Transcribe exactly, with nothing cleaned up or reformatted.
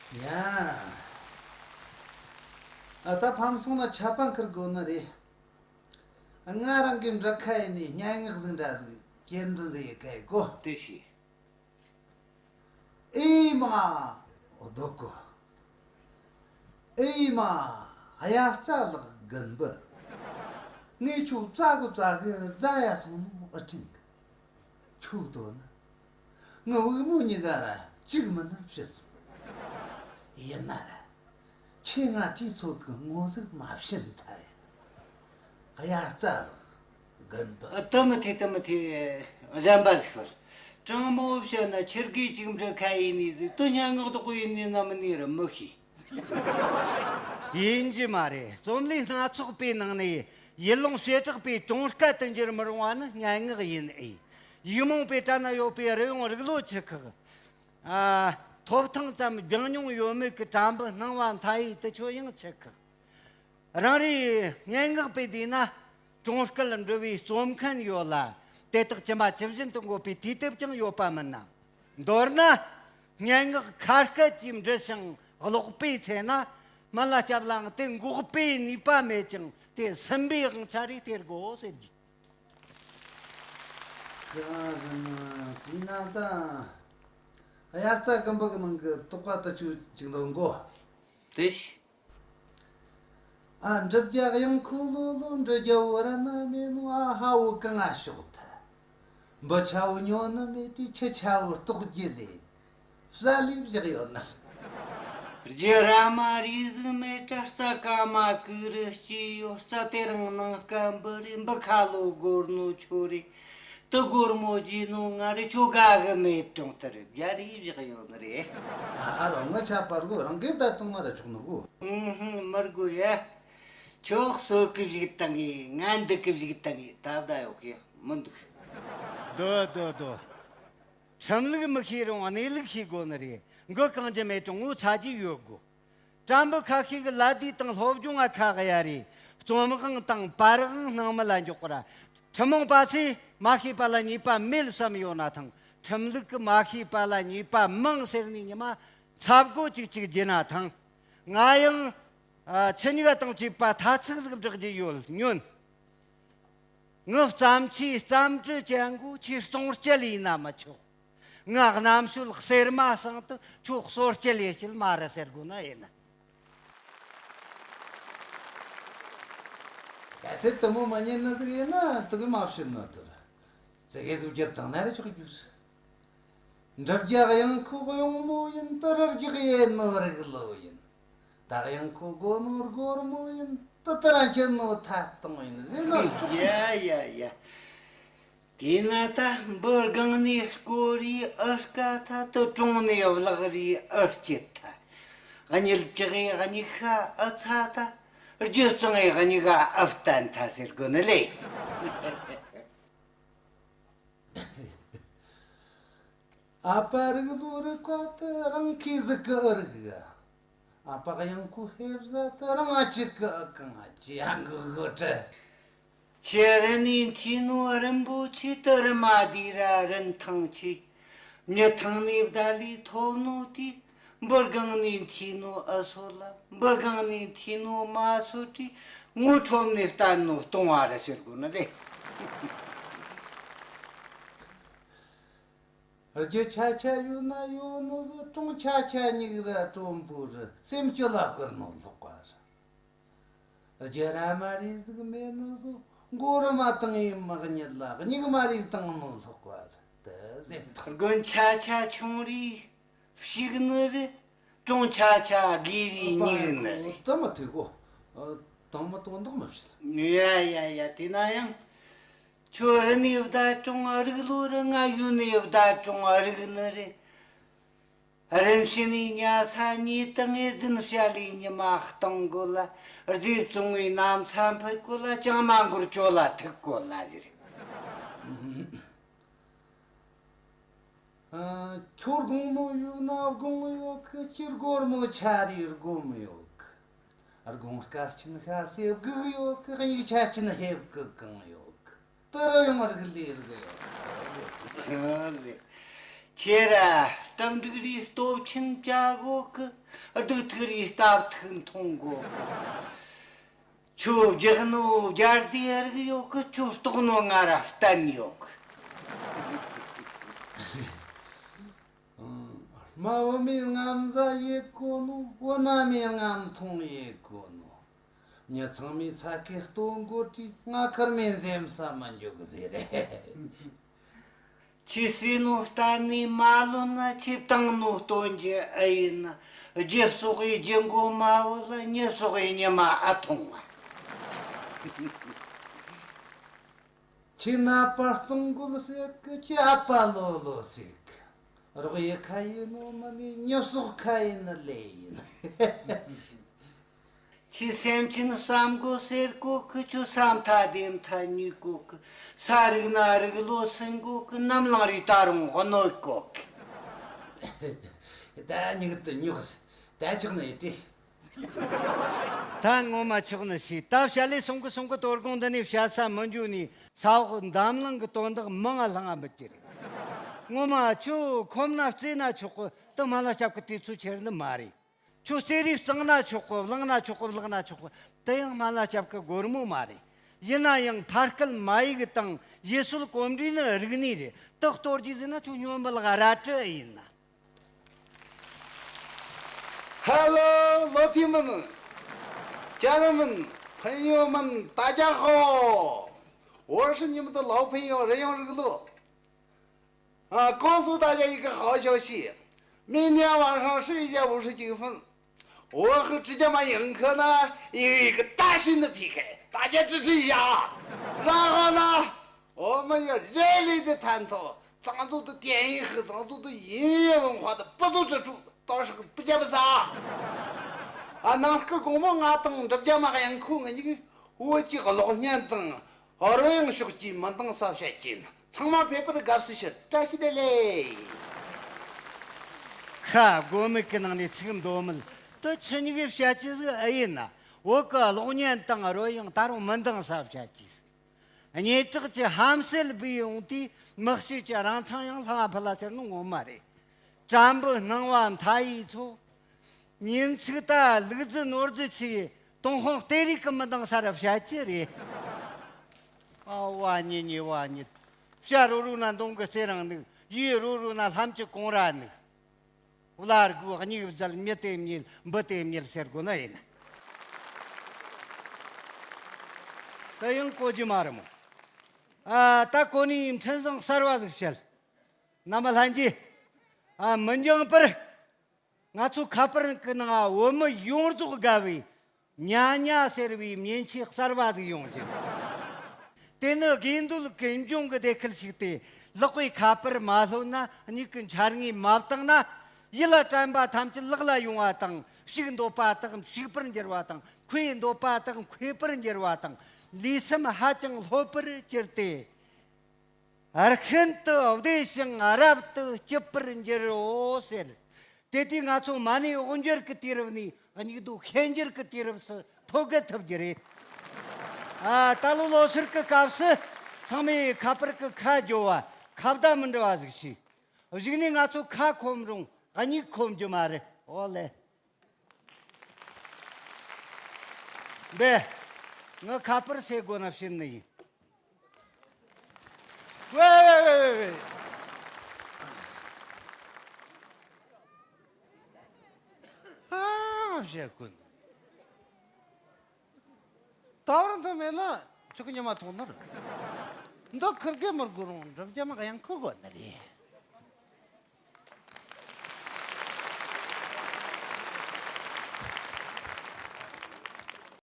ཡ། ཨ་ད་ཕམ་སོང་ན་ཆད་པ་འཁུར་དགོས་ནི་རེད། ང་རང་གི་འབྲི་ཁ་ཡིན་ནི་སྙན་ངག་ཟིག་འདྲ་ཟིག་གྱེར་འདོན་ཟིག་ཡེ་གི་གོ། དེ་ཤི། ཨེ་མ། རྡོ་ཀོ། ཨེ་མ། དབྱར་རྩྭ་ལགས་དགུན་འབུ། ངས་ཁྱོད་བཙལ་གི་བཙལ་གི་རྫ་ཡ་སོང་ནོ་ཨ་ཁྲིན་གི། ཁྱོད་ལྟོས་ན། ངའི་བུ་མོ་གཉིས་ཀ་ར་གཅིག་མིན་ན་ཕྱི་ཚུལ། ཡིན་ན་ར། ཁྱེད་ང་དུས་ཚོད་ཀྱི་ངོ་ཟིག་མ་བྱིན་ཐལ་ཡ། དབྱར་རྩྭ་ལགས་དགུན་འབུ། ཨ། དེ་མི་ཐེ། དེ་མི་ཐེ། གཞན་པ་ཟིག་ཤོད། དྲང་མོ་བཤད་ན་ཁྱེད་ཀྱིས་ཅིག་འབྲི་ཁ་ཡིན་ནི་ཟིག་དེ་སྙན་ངག་དག་པོ་ཡིན་ནི་ན་མིན་ནི་ར་མི་ཤེས། ཡིན་གྱི་མ་རེད། རྩོམ་ལུས་སྣ་ཚོགས་པའི་ནང་ནས་ཡུལ་ལུང་བྱེ་བྲག་པའི་གྲོང་སྐད་དུ་འགྱུར་མི་རུང་བ་ནི་སྙན་ངག་ཡིན་ཨེ། ཡིག་རྨོངས་པའི་གྲལ་ན་ཡོད་པའི་རི་ཡོང་རིག་ལོ་ཆི་ཁག་ཨ། ཐོབ་ཐང་ཙམ་སྦྱང་མྱོང་ཡོད་མེད་ཀྱི་དྲ་འབུ་སྣང་བ་མཐའ་ཡས་དེ་ཚོ་ཡང་ཆི་ཁག་རང་རེའི་སྙན་ངག་པའི་དུས་ན་གྲོང་སྐད་འབྲི་བའི་རྩོམ་མཁན་ཡོད་ལ། དེ་དག་ཇི་མ་ཇི་བཞིན་དུ་འགོད་པའི་དུས་དེབ་ཀྱང་ཡོད་པ་མིན་ན། མདོར་ན། སྙན་ངག་ཁ་སྐད་ཀྱིས་འབྲི་ཞིང་ཀློག་པའི་ཚེ་ན། སྨན་བླ་སྐྱབས་ལའང་དེ་འགོག་པའི་ནུས་པ་མེད་ཅིང་དེ་སུན་པའི་དབང་ཆ་རེ་སྟེར་དགོས་ཟེར་གྱི། ཁ་རི་མ་དེས་ན་ད། དབྱར་རྩྭ་དགུན་འབུ་གི་ནང་གི་དོགས་པ་དེ་ཆོ་ཅིག་འདོན་གོ། དེ་ཤི། ཨ། འབྲི་བརྒྱ་གཡང་ཁོ་ལོ་ལོ། འབྲི་བརྒྱ་བོ་ར་ན་མེད་ནོ། ཨ་ཧ་བོ་གང་ང་ཤོག་ཐལ། འབུ་ཆ་བོ་ཉོ་ནི་མེད་དུས་ཁྱི་ཆ་བོ་ལྟོགས་རྒྱུ་རེད། བསལ་ལས་བཞག་ཡོད་ན། རྒྱུ་ར་མ་རིགས་ཟིག་མེད་དྲ་རྩྭ་ཀ་མ་གུ་རུ་སྐྱེས་ཡོད། རྩྭ་དེ་རིང་ནངས་ཀ་འབུ་རེད། འབུ་ཁ་ལོ་སྒོར་ནོ་ཆོ་རེད། དུ་སྒོར་མོ་རྒྱས་ནོ་ང་རེད། ཁྱོ་ག་གི་མེད་གྲོང་དུ་རེད། རྒྱ་རེ་བཞག་ཡོད་ནི་རེད། ཨ་རོ་ང་ཆ་པར་གོ་རང་གིས་ད་བཏང་ན་ར་ཆོག་ནོ་གོ། ཨུ་ཧུ། མི་དགོས་ཡ། ཁྱོད་གསོད་གི་བཞུགས་བཏང་ངེ་ང་འདུག་གི་བཞུགས་བཏང་ངེ་ད་བདའ་ཡོད་གི་མི་འདུག་དོ་དོ་དོ། ཁྲིམས་ལུགས་མི་ཤེས་རུང་གནས་ལུགས་ཤེས་དགོས་ནི་རེད། མགོ་གང་རྒྱུ་མེད་ཀྲུང་ངོ་ཚ་རྒྱུ་ཡོད་དགོས། དྲ་འབུ་ཁ་ཤས་ཀྱི་ལ་དུས་དང་སློབ་སྦྱོང་ང་ཁ་གཡར་རེ། རྩོམ་དབང་དང་པར་དབང་སྣང་མེད་ལ་འཇོག་པར། ཁྲིམས་དབང་པ་ཚོས་མ་ཤེས་པ་ལ་ཉེས་པ་མེད་བསམ་ཡོད་ན་ཐང་། ཁྲིམས་ལུགས་ཀྱི་མ་ཤེས་པ་ལ་ཉེས་པ་མང་ཟེར་ནས་ཉི་མ་ཚབ་གོ་ཅིག་ཅིག་བགྱིས་ན་ཐང་། ང་ཡང་ཨ་ཁྱེད་གཉིས་ཀ་དང་བཅས་པ་ཐ་ཚིག་ཟིག་བསྒྲགས་རྒྱུ་ཡོད་ཉོན། ངའི་བརྩམས་ཆོས་རྩོམ་འབྲི་བྱེད་འགོ་ཁྱོས་སྲུང་སྐྱེལ་ཡིན་ན་མི་ཆོག་ང་རྣམ་དཔྱོད་གསེར་མ་བསྲངས་ཏེ་ཁྱོད་གསོད་སྐྱེལ་ཡེ་སྐྱེལ་མ་རེད་ཟེར་དགོས་ན་ཡིན། གལ་ཏེ་དེ་མོ་མ་ཉན་ནི་ཟིག་ཡིན་ན་དུ་གི་མ་བཤད་ནོ་དུ་ར། ཙི་གེ་ཟིག་བསྒྱུར་བཏང་ན་ར་ཆོག་རྒྱུ་རེད། འབྲི་བརྒྱ་གཡང་ཁོ་གཡོང་མོ་ཡིན། དུ་ར་རྒྱག་ཡེ་ནོ་རིག་ལོ་ཡིན། ད་གཡང་ཁོ་སྒོ་ནོ་སྒོར་མོ་ཡིན། དུ་དུ་ར་འཁྱེར་ནོ་ཐད་གཏོང་ཡིན་ཟེར་ནོ་ཆོག་ཡ་ཡ་ཡ། དེས་ན་ད་འབུ་སྒང་ནས་སྐོར་རེ་ཨུ་དཀའ་ཐལ། དུ་གྲོང་ནས་བརླག་རེ་ཨུ་སྐྱིད་ཐལ། གཉིད་བཅག་གི་གཉིད་ཤ་ཨུ་ཚ་ཐལ། རྒྱུ་གཙང་གི་གཉིད་ཁ་ཨུ་བརྟན་ཐལ་ཟེར་དགོས་ནི་ལེ། ཨ་ཕ་རིག་ལོ་རི་ཁ་དུ་རང་ཁའི་ཟིག་གི་ཨུ་རིག་གི། ཨ་ཕ་གཡང་ཁོ་ཧེབ་ཟ་དུ་རང་ཨ་ཅིག་གི་ཨུ་གང་ཨ་ཅི་ཡང་གི་གི་དྲི། ཁྱེད་རི་ནས་འཐུས་ནོ་རིན་པོ་ཆེ། དུ་རི་མ་དེ་ར་རིན་ཐང་ཆེ། མྱི་ཐང་ནས་བདའ་ལས་ཐོབ་ནོ་དེ། འབུ་སྒང་ནས་འཐུས་ནོ་ཨུ་སོད་ལ། འབུ་སྒང་ནས་འཐུས་ནོ་མ་སོད་དྲི། ངོ་ཁྲོམ་ནས་བསྟན་ནོ་སྟོང་བ་རེད་ཟེར་དགོས་ནི་ལེ། རྒྱུ་ཆ་ཆ་ཡོད་ན་ཡོད་ནི་བཟོ། གྲོང་ཆ་ཆ་སྙིགས་ར་གྲོང་པོ་རེད། སེམས་སྐྱིད་ལ་བསྐུར་ནོ་ལྷག་པ་རེད། རྒྱུ་ར་མ་རེད་ཟིག་མེད་ནི་བཟོ། མགོ་རུ་མ་བཏང་ཡིན་མག་ཉིད་ལ། སྙིགས་མ་རེ་བཏང་ནོ་ལྷག་པ་རེད། དེ་ཟེར་ཐག་དགོན་ཆ་ཆ་ཆུང་རེ་ཕྱུག་ནི་རེད། གྲོང་ཆ་ཆ་དགེ་བའི་སྙིགས་ནི་རེད། དེ་མ་ཐུག་གོ། དང་མ་དོན་དག་མ་བྱེད། ཡ་ཡ་ཡ། དེ་ན་ཡང་། ཁྱོད་རི་ནས་བདའ་གྲོང་རིག་ལོ་རི། ང་ཡུལ་ནས་བདའ་གྲོང་རིག་ནི་རེད། རིམ་བཞིན་ནས་ཉལ་ས་ཉེས་དང་ངེས་འཛིན་བྱ་ལས་ཉི་མ་གཏོང་དགོས་ལ། རྫས་བཙོང་བའི་ནམ་ཚ་འཕུད་དགོས་ལ། ཅང་མ་འགོར་ཇོ་ལ་ཐུག་དགོས་ལ་ཟེར། ཨ། ཁྱོད་དགོང་མོ་ཡོད་ན་དགོང་ཡོད་གི། ཁྱེད་སྒོར་མོ་ཆ་རེ་སྒོམ་ཡོད་གི། དགོང་སྐར་ཆེན་ཤར་སའི་སྒུག་ཡོད་གི། སྙིགས་ཆ་ཆེན་ཧེབ་གི་གང་ཡོད་གི། དེ་རུ་ཡང་རིག་ལས་རིག་ཡོད་གི། རེད། ཁྱེད་ར་རྟ་འབྲུག་རིའི་སྟོབས་ཆེན་བྱ་དགོ་གི། སྡུག་ཐུག་རིའི་སྟབས་ཐུག་མཐོང་དགོ་གི། ཁྱོད་རྒྱག་ནོ་རྒྱལ་དེ་རིག་ཡོད་གི། ཁྱོད་རྟོགས་ནོ་ང་ར་བསྟན་ཡོད་གི། རྨ་བུ་མོའི་རྔམ་བཟའ་ཡེད་གོ་ནོ། བུ་ན་མོའི་རྔམ་ཐོང་ཡེད་གོ་ནོ། མྱི་ཚང་མའི་ཚ་གི་སྟོན་གོ་དུས། ང་ཁེར་མོ་འཛེམ་ས་མི་འཇུག་ཟེར་རེད། ཁྱོས་ཟས་ནོ་གཏན་ནས་མ་ལོན་ན། ཁྱོས་བཏང་ནོ་སྟོན་རྒྱུ་ཨེ་ཡིན་ན། རྒྱུ་གསོག་གི་རྒྱུ་མགོ་མ་བོ་ལ། མྱི་གསོག་གི་མྱི་མ་ཨེ་ཐོང་ང་། ཁྱོས་ནད་པ་གཙང་རྒོད་ཟེར་གི། ཁྱོས་ཨ་ཕ་ལོ་ལོ་ཟེར་གི། རོགས་ཡེད་ཁ་ཡིན་ནོ་མིན་ནི། མྱི་གསོག་ཁ་ཡིན་ནི་ལོས་ཡིན། ཁྱོས་སེམས་ཅན་བསམ་དགོ་ཟེར་གོ་གི། ཁྱོད་ས་མཐའ་ལྡེ་མཐའ་ཉུལ་གོ་གི། ས་རུག་ན་རུག་ལོ་སུན་གོ་གི། ནམ་ལངས་རིས་ད་རུང་གནོད་གོ་གི། ད་མྱིག་ཏུ་ཉོག་ད་ཆོག་ནི་ཡིན་ཏེ། ད་ངོ་མ་ཆོག་ནི་ཞིག་ད་བཤད་ལས་སོང་གི་སོང་གི། དོ་དགོང་འདི་ནས་བཤད་ས་མི་འཇུ་ནི། ས་འོག་འདམ་ལང་གི་དོན་དག་མང་ང་ལྷང་ང་མི་བྱེད་རེད། ངོ་མ་ཁྱོད་ཁོམ་ན་རྩེ་ན་ཆོག་གི། དུ་སྨན་བླ་སྐྱབས་ཀྱི་དུས་ཚོད་ཁྱེར་ནི་མ་རེད། ཁྱོད་རྩེ་རིས་གཙང་ན་ཆོག་གི། བླངས་ན་ཆོག་གི། བླངས་ན་ཆོག་གི། དེ་ཡང་སྨན་བླ་སྐྱབས་ཀྱི་སྒོར་མོ་མ་རེད། ཡིན་ན་ཡང་ཕ་སྐད་མ་ཡིག་དང་ཡུལ་སྲོལ་གོམས་འདྲིས་ནི་རིག་གནས་རེད། དེ་གཏོར་རྒྱུ་ཟེར་ན་ཁྱོད་སྨྱོན་པ་ལག་རལ་གྲི་ཡིན་ན། Hello，老铁们、家人们、朋友们，大家好！我是你们的老朋友任永日路。 啊，告诉大家一个好消息，明天晚上十一点五十九分，我和直轄马迎客呢有一个大型的P K，大家支持一下啊！然后呢，我们要热烈的探讨藏族的电影和藏族的音乐文化的不足之处，到时候不见不散啊！啊，那个公报俺等直辖马迎客，我就我就老年等。 རོལ་དབྱངས་ཤོག་གྱིས་མི་འདང་ས་བཤད་ཀྱིན། ཚང་མ་ཕེབས་པར་དགའ་བསུ་ཞུ། བཀྲ་ཤིས་བདེ་ལེགས། ཁ་དགོས་མེད་ཀྱི་ནང་ནས་ཚིག་མདོ་མོ་དེ་ཆི་ཉིད་བཤད་ཀྱི་ཟིག་ཨེ་ཡིན་ན། བོད་ཀྱི་གློག་བརྙན་དང་རོལ་དབྱངས་ད་རུང་མི་འདང་ས་བཤད་ཀྱི་ཟིག་སྙན་གྲགས་ཀྱི་ཧམ་སེལ་བུད་ཡོང་དུས། མི་གཤིས་ཀྱི་རང་མཚང་ཡང་ལྷང་ང་ཕུད་ལ་ཟེར་ནོ་ངོ་མ་རེད། དྲ་འབུ་སྣང་བ་མཐའ་ཡས་ཚོ། ཉིན་ཚིག་ད་ལུག་རྫི་ནོར་རྫི་ཆེ། ཏུན་ཧོང་སྟེ་རིག་གི་མི་འདང་ས་ར་བཤད་ཀྱི་རེད། ཨ་བ་ཉི་ཉི་བ་ཉི། བྱ་རོ་རོ་ན་མདུང་གི་རྩེ་རིང་ནུག་ཡུལ་རོ་རོ་ན་ལྷམ་གྱི་གོང་ར་ནུག་བླ་སྒོའི་སྙིགས་བརྫད། མྱི་དེ་མྱེད་འབུ་དེ་མྱེད་ཟེར་དགོས་ནི་ཡིན། དེ་ཡང་གོ་རྒྱུ་མ་རེད་མོ། ཨ་ད་གོ་ནི་འཕྲིན་བཟང་གསར་བ་ཟིག་བཤད། རྣམ་པ་ལྷན་རྒྱས། ཨ་མི་འགྱངས་པར། ང་ཚོ་ཁ་པར་གི་ནང་བོད་མི་ཡོངས་རྫོགས་དགའ་བའི་ཉ་ཉ་ཟེར་བའི་མཉེན་ཆས་གསར་བ་ཟིག་ཡོང་གི། དེ་ནི་དགོས་འདོད་ཀུན་འབྱུང་གི་སྡེ་ཁུལ་ཞིག་སྟེ། ལག་པའི་ཁ་པར་མ་ལྷོད་ན། མྱིག་གི་འཆར་ངོས་མ་བཏང་ན། ཡིད་ལ་དྲན་པ་ཐམས་ཅད་ལག་ལ་ཡོང་བ་དང་། ཞིག་འདོད་པ་དག་ཞིག་པར་འགྱུར་བ་དང་། མཁོ་འདོད་པ་དག་མཁོ་པར་འགྱུར་བ་དང་། ལུས་སེམས་ཧ་ཅང་ལྷོད་པར་གྱུར་ཏེ། ཨ་ཤིན་ཏུ་བདེ་ཞིང་རབ་ཏུ་སྐྱིད་པར་འགྱུར་རོ་ཟེར། དེ་དུས་ང་ཚོ་མ་ཎི་དབུ་འབྱེད་ཀྱི་དུས་རབས་ནས་སྙིགས་དུས་ཤན་འབྱེད་ཀྱི་དུས་རབས་སུ་ཐོད་བརྒལ་ཐུབ་རྒྱུ་རེད། ཨ་ད་ལོ་ལོ་སར་གྱི་སྐབས་སུ་ཚང་མས་ཁ་པར་གྱི་ཁ་རྒྱོབ་པ། ཁ་བརྡ་མི་འདྲ་བ་ཟིག་བྱས། གཞུག་ནས་ང་ཚོ་ཁ་ཁོམ་རུང་སྙིག་ཁོམ་རྒྱུ་མ་རེད། འོ་ལེ། འདི། ངས་ཁ་པར་ཟེར་དགོས་ན་བྱིན་ནི་ཡིན། ཝེ་ཝེ་ཝེ་ཝེ་ཝེ། ཨ་བྱེད་དགོས་ནི། ད་བར་འདི་མེད་ལ་ཅིག་ཉི་མ་ཐོག་ནར། འདི་ཁུར་གེ་མི་དགོས་རུང་འགྲུབ་རྒྱ་མ་ཡང་ཁུར་དགོས་ནི་རེད།